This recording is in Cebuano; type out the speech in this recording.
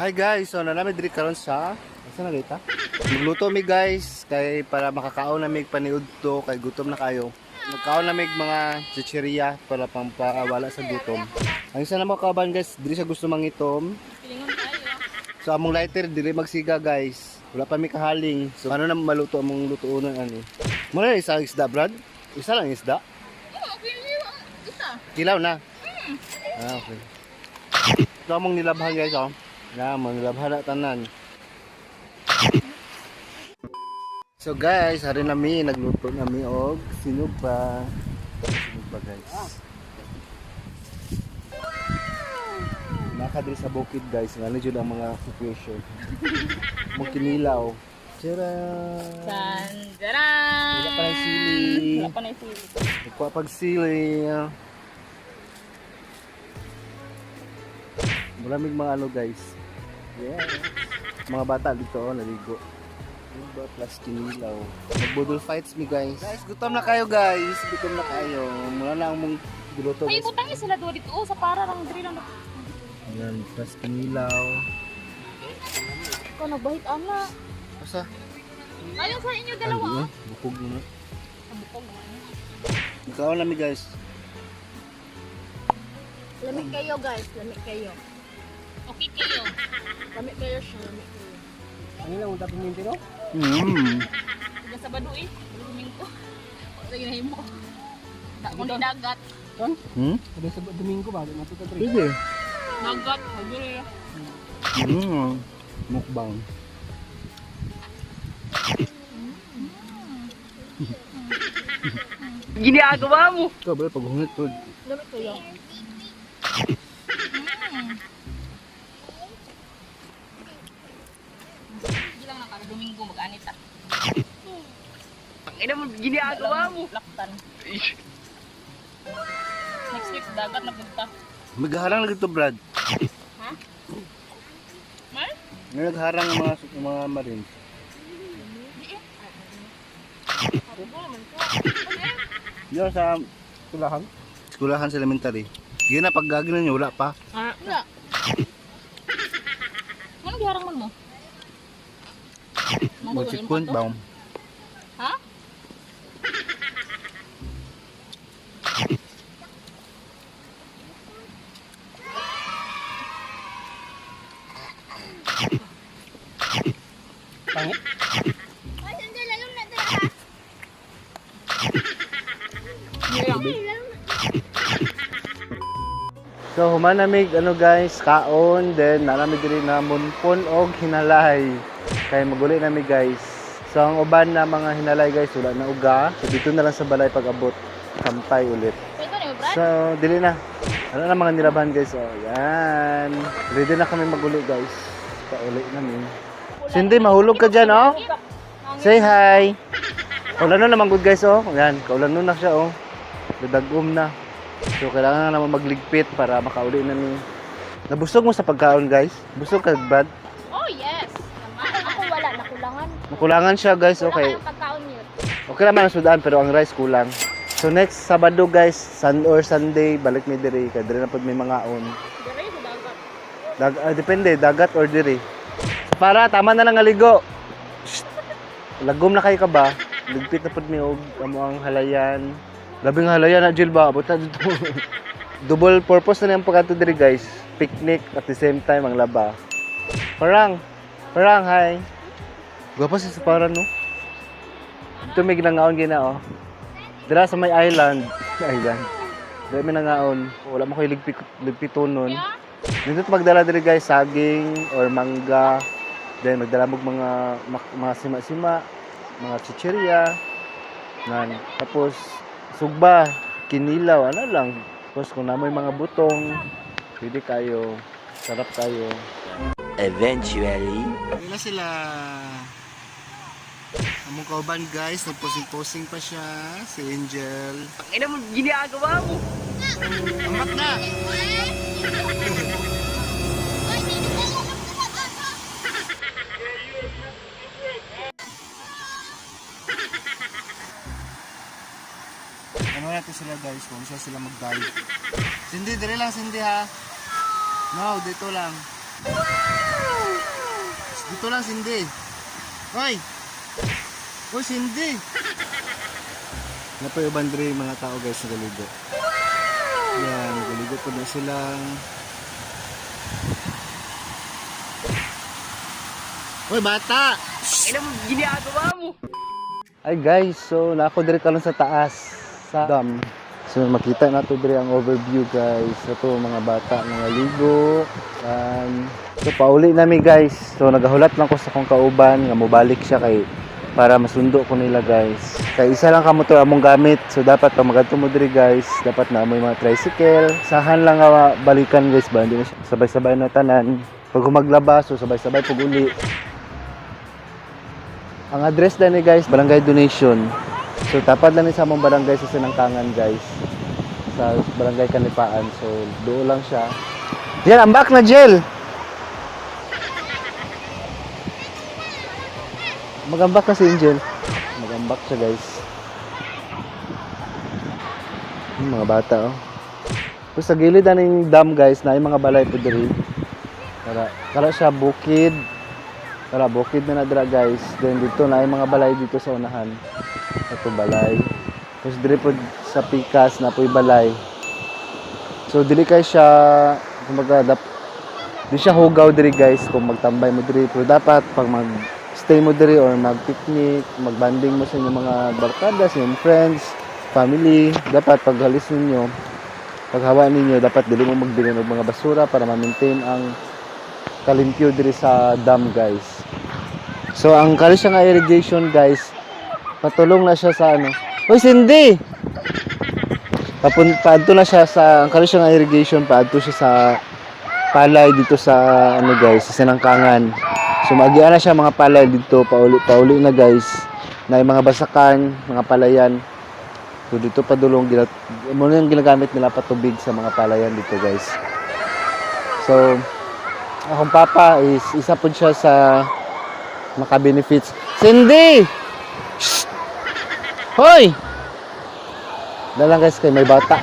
Hi guys, so naa mi diri karon sa asa na kita? Magluto mi guys kay para makakaon na mig paniudto kay gutom na kayo. Magkaon na mig mga chicheria para pampawala sa gutom. Ang isa na mo kauban guys, diri siya gusto mangitom. Pilingon tayo. So among lighter diri magsiga guys. Wala pa mi kahaling. So ano na maluto among lutuonan ani? Muna na isa isda, Brad? Isa lang isda? Oo, okay. Isa. Kilaw na. Ah, okay. Ito among nilabhan guys, oh. Na, among nilabhan na tanan. So guys, hari nami nagluto nami og sinugba. Sinugba guys. Nakadiri sa bukid guys, ngano jud ang mga situation. Mong kinilaw. Tara! Sandaran! Wala pa ng sili. Wala pa ng sili. Nagkuha pag sili. Maraming mga ano guys. Yeah. Mga bata dito oh, naligo. Diba? Plus kinilaw. Magbudol fights mi guys. Guys, gutom na kayo guys. Gutom na kayo. Mula na ang mong giluto Ay, guys. butang sila doon dito. Oh, sa para lang diri lang. Yan, plus kinilaw. Ikaw nagbahit ana. Asa? Ayaw sa inyo dalawa. Ay, bukog na. Sa bukog man. Ikaw na mi guys. Lamig kayo guys, lamig kayo. Okay kayo. Lamig kayo siya, lamig kayo. Ano lang, unta puminti no? Taga Sabado eh. Domingo. Wala ginahimo. Da ko ni dagat. Ton? Hmm? Sabi sa Domingo ba? Natuto tre. Pwede. Dagat. Diri. Mm. Mukbang. Ginagawa mo! Ikaw ba paghungit to? Lamig kayo. Hindi lang na kami Domingo mag-anit ah. Ang ina mo, ginagawa mo! Laktan. Next week dagat na punta. Magharang lagi to Brad. Ha? Mar? May nagharang ang mga marines. Di eh. Yun sa Tulahan? eskwelahan sa elementary. Yun na pag gagawin niyo wala pa. Ah, wala. Anong giharang man mo? Mag-checkpoint ba? Ha? Pangit? So humanamig ano guys, kaon then naramig diri na munpon og hinalay. Kay maguli nami guys. So ang uban na mga hinalay guys wala na uga. So dito na lang sa balay pag-abot. Kampay ulit. Pwede na Brad? So dili na. Ano na mga nilaban guys? Oh, yan. Ready na kami maguli guys. Pauli namin. Cindy, mahulog ka dyan, oh. Say hi. Kaulan na naman good guys, oh. Yan, kaulan na siya, oh. Dadagom na. So, kailangan na naman magligpit para makauli na ni. Nabusog mo sa pagkaon, guys? Busog ka, Brad? Oh, yes. Naman. Ako wala, nakulangan. Nakulangan siya, guys. Wala Okay. kayong pagkaon yun. Okay naman ang sudan, pero ang rice kulang. So, next Sabado, guys, sun or Sunday, balik mi diri. Kay diri na pod may mga on. Diri sa dagat. Depende, dagat or diri. Para, tama na lang aligo. Shh. Lagom na kayo ka ba? Ligpit na pud mi og amo ang halayan. Labing halayan na Jill ba? Buta dito. Double purpose na niyang pagkato diri guys. Picnic at the same time ang laba. Parang, parang hi. Gwapa si Parang no. Ito may ginangaon gina oh. Dira sa may island. Island. Dira may nangaon. Wala mo kayo ligpit ligpitonon. Yeah. Dito magdala diri guys saging or mangga. Then magdala mo mga mga sima-sima, mga chichirya. Nan. Tapos sugba, kinilaw, ano lang. Tapos kung namoy mga butong, pwede kayo. Sarap kayo. Eventually. Wala sila. Among kauban guys, nagposing-posing pa siya, si Angel. Ang ina mo, ginagawa mo! Amat na! Ano natin sila guys kung saan sila mag-dive. Cindy, dire lang Cindy ha. No, dito lang. Dito lang, Cindy. Hoy! Hoy, Cindy! Napoy uban diri mga tao guys nagaligo. Yan, nagaligo po na silang. Hoy, bata! Ina mo, ginagawa mo. Ay guys, so nako diri karon sa taas sa dam. So makita nato diri ang overview, guys. Ito mga bata mga ligo. So pauli nami, guys. So nagahulat lang ko sa akong kauban nga mobalik siya kay para masundo ko nila, guys. Kay isa lang ka motor among gamit. So dapat pag magadto mo diri, guys, dapat na amoy mga tricycle. Sahan lang nga balikan, guys, ba hindi na siya sabay-sabay na tanan. Pag humaglaba, so sabay-sabay pag uli. Ang address na ni guys, Barangay Donation. So tapat lang ni sa among barangay sa Sinangkangan, guys. Sa Barangay Kanipaan. So doon lang siya. Yan, ambak na gel. Magambak na si Angel. Magambak siya, guys. Yung mga bata oh. Tapos sa gilid na yung dam, guys, na yung mga balay po diri. Tara, tara siya bukid. Tara, bukid na na dira, guys. Then dito na yung mga balay dito sa unahan. Ito balay. Tapos diri po sa pikas na po'y balay. So dili kay siya kumbaga di siya hugaw diri, guys, kung magtambay mo diri, pero dapat pag mag stay mo diri or mag-picnic, magbanding mo sa inyong mga barkada, sa inyong friends, family, dapat pag halis ninyo, paghawa ninyo, dapat dili mo magbilin og mga basura para ma-maintain ang kalimpyo diri sa dam, guys. So ang kali siya nga irrigation, guys, patulong na siya sa ano. Hoy Cindy! Paadto na siya sa ang kali siya nga irrigation, paadto siya sa palay dito sa ano, guys, sa Sinangkangan. So maagian na siya mga palay dito, pauli pauli na, guys. Na yung mga basakan, mga palayan. So dito padulong gina, mo na yung ginagamit nila patubig sa mga palayan dito, guys. So akong papa is isa po siya sa maka-benefits. Cindy! Shh! Hoy! Dalang guys kay may bata.